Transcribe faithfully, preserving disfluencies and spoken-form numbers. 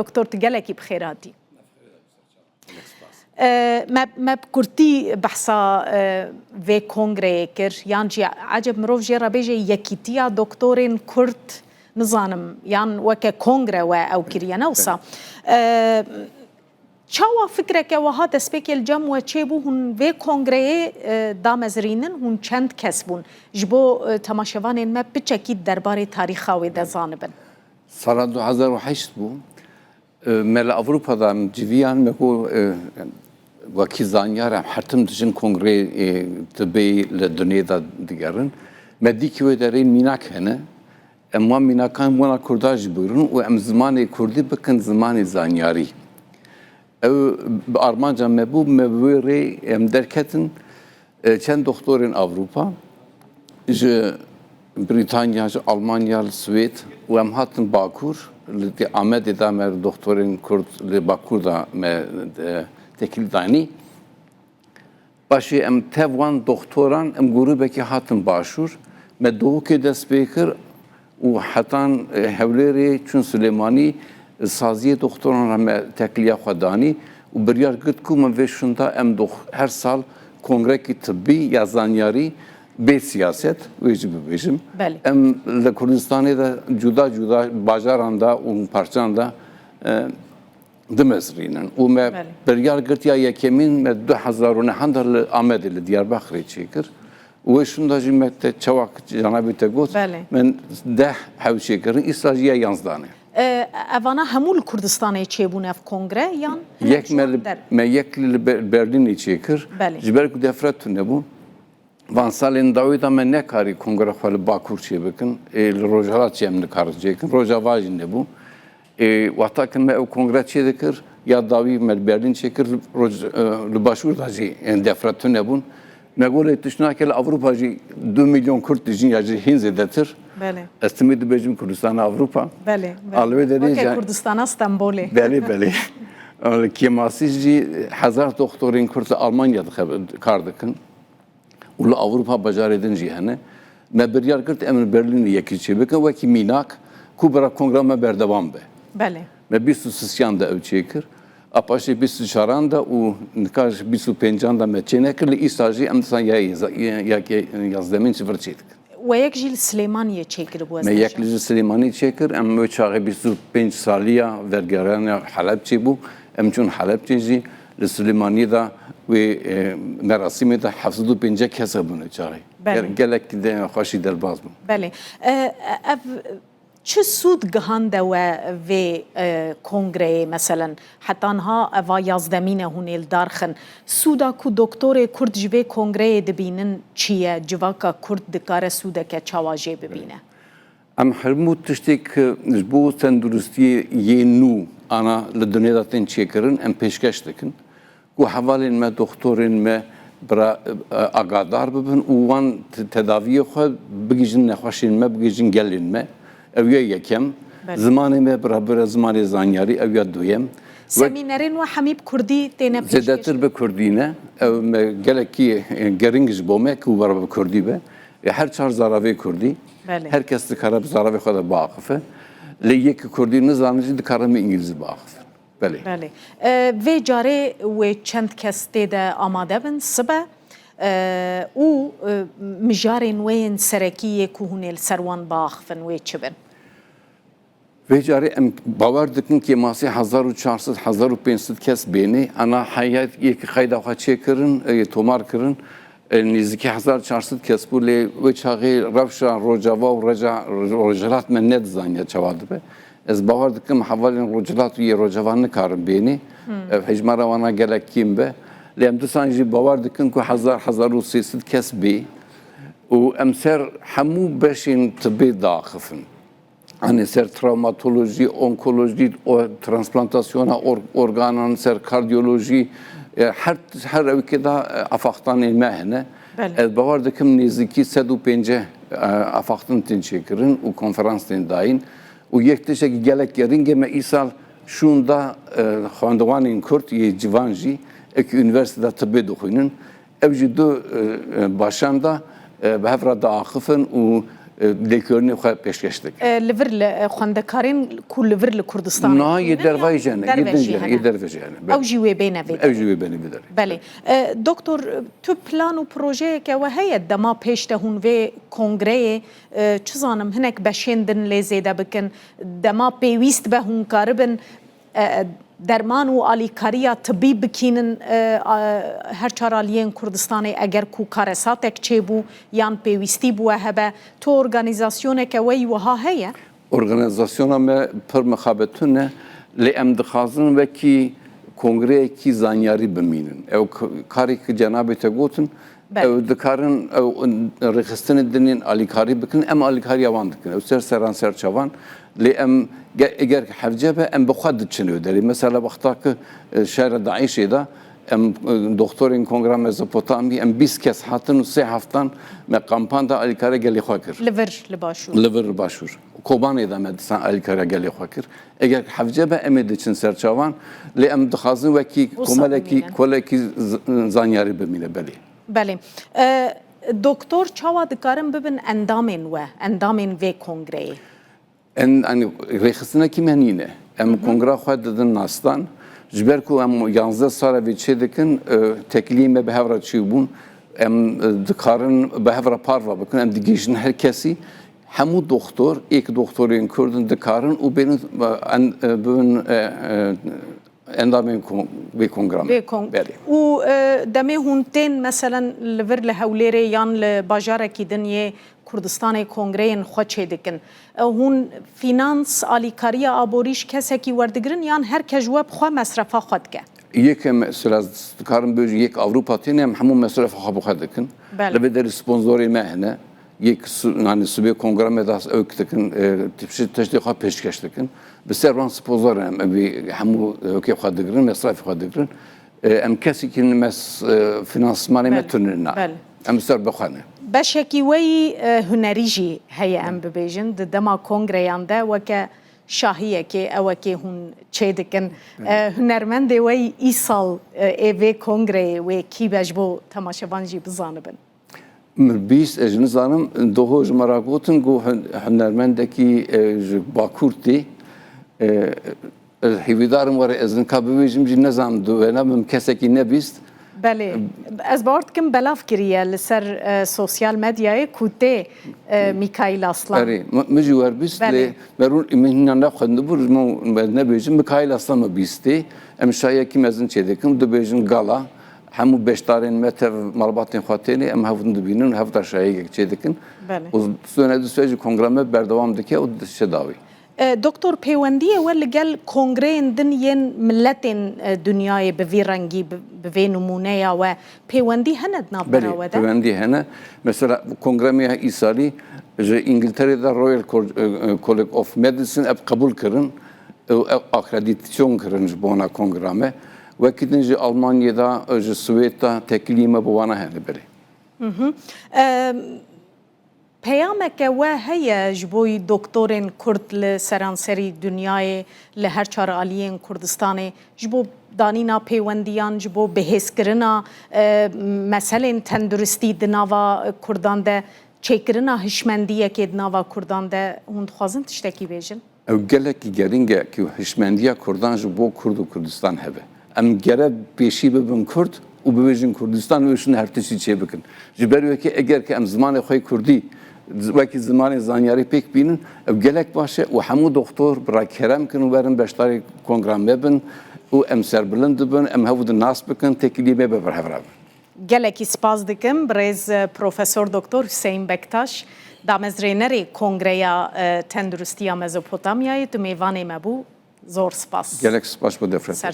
Doktor, tu gelekî bi xêr hatî. E, me, me bi kurtî behsa, e, vê kongreyê kir. Yan jî eceb mirov jê re bêje yekîtiya doktorên kurd, nizanim, yan weke kongre we ew kiriye, ne wisa? E, çawa fikreke wiha destpêkê li cem we çêbû, hûn vê kongreyê, e, damezirînin, hûn çend kes bûn? Ji bo, e, temaşevanên me piçekî derbarê tarîxa wê de zanibin. Sala du hezar û heşt bû. E, me li Ewropa de em civiyan, me got, e, wekî zanyar em her tim dijin kongreyê, e, tibê li dinyê de digerin. Me dî ku wê derê mînak hene. Em wan mînakan wana kurda jî bûrin û em zimanê kurdî bikin zimanê zanyarî. Ew bi armanca me bû, me bi wê rê em derketin. E, çend doktorên Ewropa, ji Brîtanya, ji Almanya, li Swêd û em hatin Bakur, li Amedê de me doktorên Kurd li Bakur de me, e, tekîl danî. Paşê em tev wan doktoran, em grûbekî hatin Başûr, me dawikê dest pê kir û hetan, e, Hewlêrê çûn Silêmanî, saziyê doktoran re me tekliya xwe danî û biryar girt ku me vê şûnda em dox-, her sal kongrekî tibbî ya zanyarî bê siyaset, wê jî bibêjim. Belê. Em li Kurdistanê de cuda cuda bajaran de û parçan de, e, dimezrînin. Û me Belê. biryar girt ya yekemîn me du hezar û nehan de li Amedê, li Diyarbakirê çêkir. Û wê şûnda jî me te çawa cenabê te got, Belê. me deh hew çêkirin, îsal jî ya yanzdanê. E, evana hemû li Kurdistanê çêbûn ev kongre, yan hene Yek me çûn li, der? me yek li Ber-, Berlînê çêkir. Belê. Ji ber ku defra tune bû, van salên dawî de me nekarî kongre xwe li Bakur çêbikin. Ê, li Rojhilat jî em nikarin çêkin. Rojava jî nebû. Ê, wexta ku me ew kongre çêdikir, ya dawî me li Berlîn çêkir, li Roj-, e, li Başûr de jî, ê, defra tune bûn. Me got lê tişt nake, li Ewropa jî du milyon Kurd dijîn ya jî hîn zêdetir. Belê. Ez timî dibêjim Kurdistana Ewropa. Belê, belê. A li wê derê Weke jî Kurdistana Stenbolê. Belê, belê. Kêmasî jî hezar doktorên Kurd li Almanya dixe-, kar dikin. Û li Ewropa bajarê din jî hene. Me biryar girt em li Berlînê yekî çêbikin wekî mînak ku bira kongra me berdewam be. Belê. Me bîst û sisiyan de ew çêkir. A paşê bîst û çaran de û nika ji bîst û pêncan de me çênekir. Li îsal jî em disan ya yêza-, ya, ya, yazdemîn ji vir çêdikin. We yek jî li Silêmaniyê çêkiribû, ez Me yek diçim. li ji Silêmanî çêkir. Em wê çaxê bîst û pênc saliya vergeriyana Helebçê bû. Em çûn Helebçê jî, li Silêmaniyê de wê, e, merasîmê de heft sed û pêncî kes hebûne çaxê. Belê. Gel-, gelek de xweşî derbaz bûn. Belê. E, ev çi sûd gihande we vê, e, kongreyê, meselen, heta niha eva yazdemîn e hûn ê li dar xin. Sûda ku doktorê Kurd ji vê kongreyê dibînin çi ye? Civaka Kurd dikare sûdeke çawa jê bibîne? Em hemû tiştê ku ji bo tenduristiyê yê nû ana li dinyê de tên çêkirin, em pêşkeş dikin. Ku hevalên me, doxtorên me bira, e, agadar bibin û wan te-, tedaviyê xwe bigihîjin nexweşên me, bigihîjin gelên me. Ew ya yekem. Belê. Zimanê me bira bire zimanê zanyarî, ew ya duyem. Wek Semînerên we hemî bi kurdî têne pêşkêş Zêdetir kirin? bi kurdî ne. Ew me gelekî, e, gering ji bo me ku bira bi kurdî be. E, her çar zaravê kurdî. Belê. Her kes dikare bi zaravê xwe de biaxife. Lê yê ki kurdî nizane jî dikare bi îngilîzî biaxife. Belê. Belê. E, vê carê wê çend kes tê de amade bin sibe, e, û, e, mijarên wê yên serekî yê ku hûn ê li ser wan biaxifin wê çi bin? Vê carê em bawer dikin kêmasî hezar û çar sed, hezar û pênc sed kes bênê. Ana heya yê ki qeyda xwe çêkirin, e, tomar kirin. E, nêzîkî hezar çar sed kes bû, lê wê çaxê rewşa Rojava û Reca-, Rojhilat me nedizaniya çawa dibe. Ez bawer dikim hevalên Rojhilat û yê Rojava nikarin bênê. Hmm. Ev hejmara wana gelek kêm be. Lê em disan jî bawer dikin ku hezar, hezar û sê sed kes bê û em ser hemû beşên tibê diaxifin. Hani ser travmatolojî, onkolojî, o, transplantasyona or-, organan, ser kardiyolojî, e, her, her ewkê de, e, afaxtanên me hene. Belê. Ez bawer dikim nêzîkî sed û pêncî, e, afaxtin tên çêkirin û konferans tên dayîn. Û yek tiştekî gelek gerîng e, me îsal şûnda, e, xwendevanên Kurd yê civan jî eke unîversîteda tibê dixwînin. Ew jî du, e, e, başan de, e, bi hev re diaxifin û e, lêkolînê xwe pêşkeş dikin. E, li vir li, e, xwendekarên ku li vir li Kurdistanê Niha yê dixwînin dervayî yan jî hene, yê derve din jî jî hene, hene? Yê derve jî hene. Ew jî wê bêne vê Ew derê. jî wê bêne vê derê. Belê. E, doktor, tu plan û projeyeke we heye dema pêş de hûn vê kongreyê, e, çi zanim, hinek beşên din lê zêde bikin, dema pêwîst be hûn karibin, e, derman û alîkariya tibî bikînin, e, a, her çar aliyên Kurdistanê eger ku karesatek çêbû yan pêwîstî bi we hebe, tu organîzasyoneke we yî wiha heye? Organîzasyona me pir mixabetûn e, lê em dixwazin wekî kongreyekî zanyarî bimînin. Ew k-, karê ku cenabê te gotin, Belê. ew dikarin, ew rêxistinê dinên alîkarî bikin, em alîkariya wan dikin. Ew ser seran ser çavan, lê em ge-, eger hevce be, em bi xwe diçin wê derê. Mesela wexta ku, e, şerê DAIŞê de, em, e, doktorên Kongra Mezopotamî, em bîst kes hatin û sê heftan me kampanda alîkariya gelê xwe kir. Li vir, li başûr. Li vir, li başûr. Kobanê de me disan alîkariya gelê xwe kir. Eger hevce be, em ê diçin ser çavan, lê em dixwazin wekî Wisa komelekî, bimînin. kolekî z-, zanyarî bimîne, belê. Belê. E, doktor, çawa dikarin bibin endamên we, endamên vê kongreyê? En, yani, rêxistinekî me nîne. Em Hı hı. kongra xwe didin nastan. Ji ber ku em yanzdeh sal e vê çê dikin, e, teklîyê me bi hev re çêbûn. Em, e, dikarin bi hev re parve bikin. Em digihîjin her kesî. Hemû doktor, êk doktorên Kurd in, dikarin û bênin, e, en, e, bibin, e, e, endamên kon-, vê kongra me. Vê kon-, Belê. Û, e, demê hûn tên, meselen, li vir li Hewlêrê yan li bajarekî din yê Kurdistanê kongreyên xwe çêdikin. E, hûn fînans, alîkariya aborî ji kesekî werdigirin yan her kes ji we bi xwe mesrefa xwe dike? Yek em, mesela, dikarim bêjim, yek Ewropa têne, em hemû mesrefa xwe bi xwe dikin. Belê. Li vê derê sponsorê me hene. Yek su-, yani sibê kongra me das ew dikin, e, tiştê, tiştê xwe pêşkeş dikin. Bi ser wan sponsor em, em vî hemû, e, wekê xwe digirin, mesrafê xwe digirin. E, em kesekî mes-, e, finansmanê me Belê. tune na. Belê. Em ser bi xwe ne. Beşekî we yî, e, hunerî jî heye, em bibêjin. Di dema kongreyan de weke şahiyekê, ewekê hûn çêdikin. Belê. E, hunermendê we yî îsal, e, ê vê kongreyê wê kî be ji bo temaşevan jî bizanibin? Min bîst, ez nizanim, doho ji me re gotin, got, hun-, hunermendekî, e, ji Bakur tê. E, ez hêvîdar im were ez nika bibêjim jî, nizanim di wêna min kesekî nebîst. Belê. Ez bawer dikim belav kiriye li ser, e, sosyal medyayê ku tê, e, Mîkaîl Aslan. Erê, mi, min jî werbîst, Belê. lê me rûn min hîna nexwendibû, ji min, ez nebêjim, Mîkaîl Aslan min bîstê. Em şahiyekî mezin çêdikin, dibêjin gala. Hemû beşdarên me tev malbatên xwe tênê, em hevdin dibînin, hevda şahiyek çêdikin. Belê. Û sone du sê jî kongra me berdewam dike û diçe dawî. E, Doktor, pêwendiyê we li gel kongreyên din yên miletên, e, dinyayê bi vî rengî, bi, bi vê nimûneya we, pêwendî hene di navbera Belê, we de? pêwendî hene. Mesela, kongre me ya îsalî ji Îngilterê de Royal Col-, e, e, College of Medicine ev qebûl kirin. Ew, ew akredîtasyon kirin ji bona kongra me. Wekî din ji Almanyê de, ji Swêd de teklî me bi wana hene berê. Hı hı. Em, peyameke we heye ji bo doktorên Kurd li seranserî dinyayê, li her çar aliyên Kurdistanê, ji bo danîna pêwendiyan, ji bo bihêzkirina, e, meselên tenduristî di nava Kurdan de, çêkirina hişmendiyekê di nava Kurdan de, hûn dixwazin tiştekî bêjin? Ew gelekî gerîng e ku hişmendiya Kurdan ji bo Kurd û Kurdistan hebe. Em gere pêşî bibin Kurd û bibêjin Kurdistan û şin her tiştî çê bikin. Ji ber wekî eger ke em zimanê xwe yê Kurdî wekî zimanê zanyarî pêk bînin, ew gelek baş e û hemû doktor bi re kerem kin û werin beşdarî kongra me bin û em serbilind dibin, em hev di nas bikin, têkiliyê me bi berhev re bin. Gelekî spas dikim birêz, e, Profesor Doktor Hüseyin Bektaş, damezrênerê Kongreya, e, Tenduristiya Mezopotamyayê, tu mêvanê me bû. Zor spas. Gelek spas bo defrê. Ser